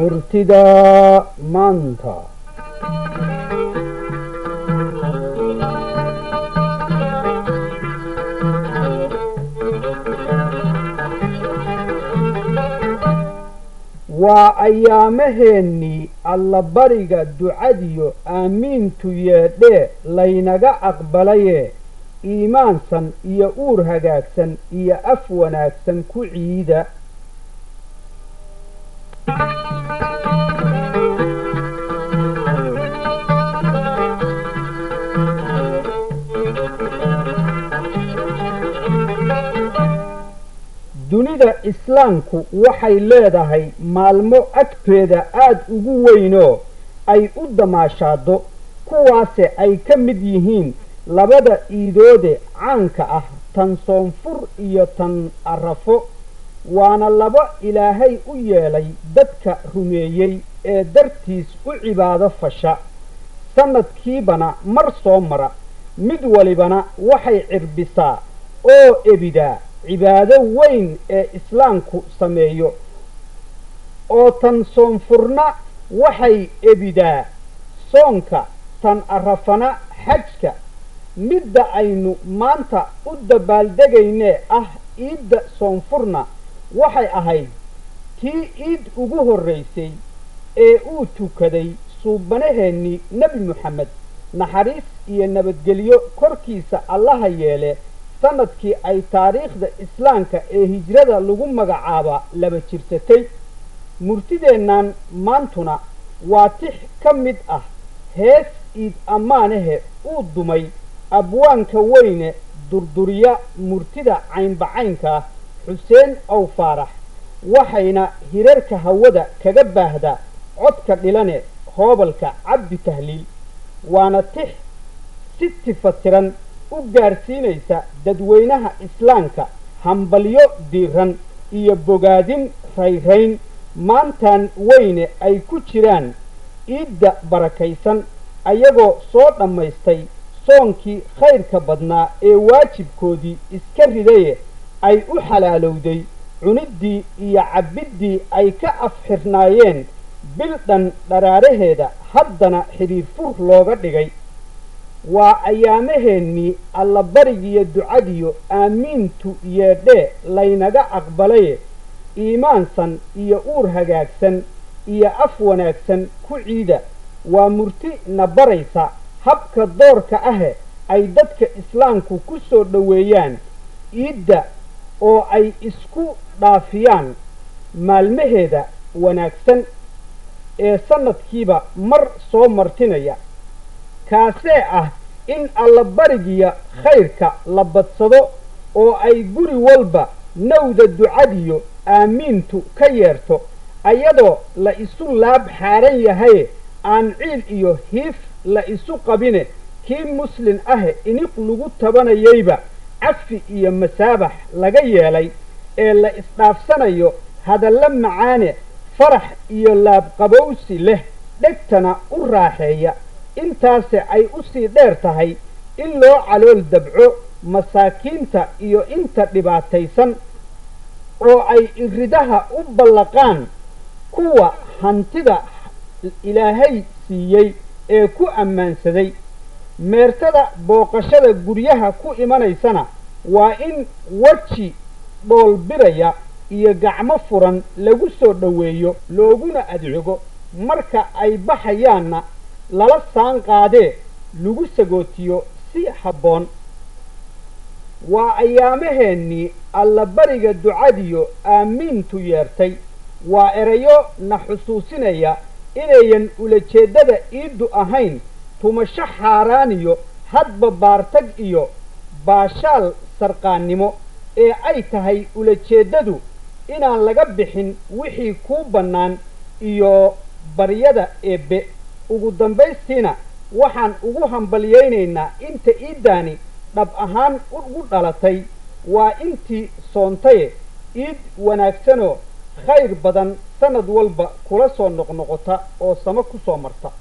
Murtida Maanta. Waa ayaamaheennii allabariga ducadiyo aamiintu yeedhee laynaga aqbalaye, iimaansan iyo uur hagaagsan iyo af wanaagsan ku ciida. Dunida Islaamku waxay leedahay maalmo agteeda aad ugu weynoo ay u damaashaado, kuwaase ay ka mid yihiin labada iidoode caanka ah, tan Soonfur iyo tan Arafo. Waana laba Ilaahay u yeelay dadka rumeeyey ee dartiis u cibaado fasha, sannadkiibana mar soo mara. Mid walibana waxay cirbisaa oo ebidaa cibaado weyn ee Islaamku sameeyo, oo tan Soonfurna waxay ebidaa soonka, tan Arafana xajka. Midda aynu maanta u dabaaldegaynee ah iidda Soonfurna waxay ahayd tii iid ugu horraysay ee uu tukaday suubanaheennii Nebi Moxamed, naxariis iyo nabadgelyo korkiisa Allaha yeele, sannadkii ay taariikhda Islaamka ee hijrada lagu magacaaba laba jirsatay. Murtideennan maantuna waa tix ka mid ah hees iid ammaanahe uu dumay abwaanka weyne durduriya murtida caynbacaynka Xuseen Aw Faarax, waxayna hirarka hawada kaga baahdaa codka dhilane hoobalka Cabdi Tahliil. Waana tix si tifatiran u gaarsiinaysa dadweynaha Islaamka hambalyo diiran iyo bogaadin rayrayn maantan weyne ay ku jiraan iidda barakaysan, ayagoo soo dhammaystay soonkii khayrka badnaa ee waajibkoodii iska ridaye ay u xalaalowday cuniddii iyo cabbiddii ay ka afxirnaayeen bil dhan dharaaraheeda, haddana xidhiir fur looga dhigay. Waa ayaamaheennii allabarigiyo ducadiyo aamiintu yeedhee laynaga aqbalaye, iimaansan iyo uur hagaagsan iyo af wanaagsan ku ciida. Waa murti na baraysa habka doorka ahe ay dadka Islaamku ku soo dhoweeyaan iidda oo ay isku dhaafiyaan maalmaheeda wanaagsan ee sannadkiiba mar soo martinaya, kaasee ah in allabarigiya khayrka la badsado oo ay guri walba nawda ducadiyo aamiintu ka yeerto, ayadoo la isu laab xaaran yahaye aan ciil iyo hiif la isu qabine, kii muslin ahe iniq lagu tabanayayba cafi iyo masaabax laga yeelay, ee la isdhaafsanayo hadallo macaane farax iyo laabqabowsi leh dhegtana u raaxeeya. Intaase ay u sii dheer tahay in loo calool dabco masaakiinta iyo inta dhibaataysan, oo ay iridaha u ballaqaan kuwa hantida Ilaahay siiyey ee ku ammaansaday. Meertada booqashada guryaha ku imanaysana waa in weji dhoolbiraya iyo gacmo furan lagu soo dhoweeyo looguna adeego, marka ay baxayaanna lala saan qaadee lagu sagootiyo si habboon. Waa ayaamaheennii allabariga ducadiyo aamiintu yeertay. Waa erayo na xusuusinaya inayan ulajeeddada iiddu ahayn tumasho xaaraaniyo hadba baartag iyo baashaal sarqaannimo, ee ay tahay ulajeeddadu inaan laga bixin wixii kuu bannaan iyo baryada Eebbe. Ugu dambaystiina waxaan ugu hambalyaynaynaa inta iiddaani dhab ahaan ugu dhalatay, waa intii soontaye, iid wanaagsanoo khayr badan sannad walba kula soo noqnoqota oo samo ku soo marta.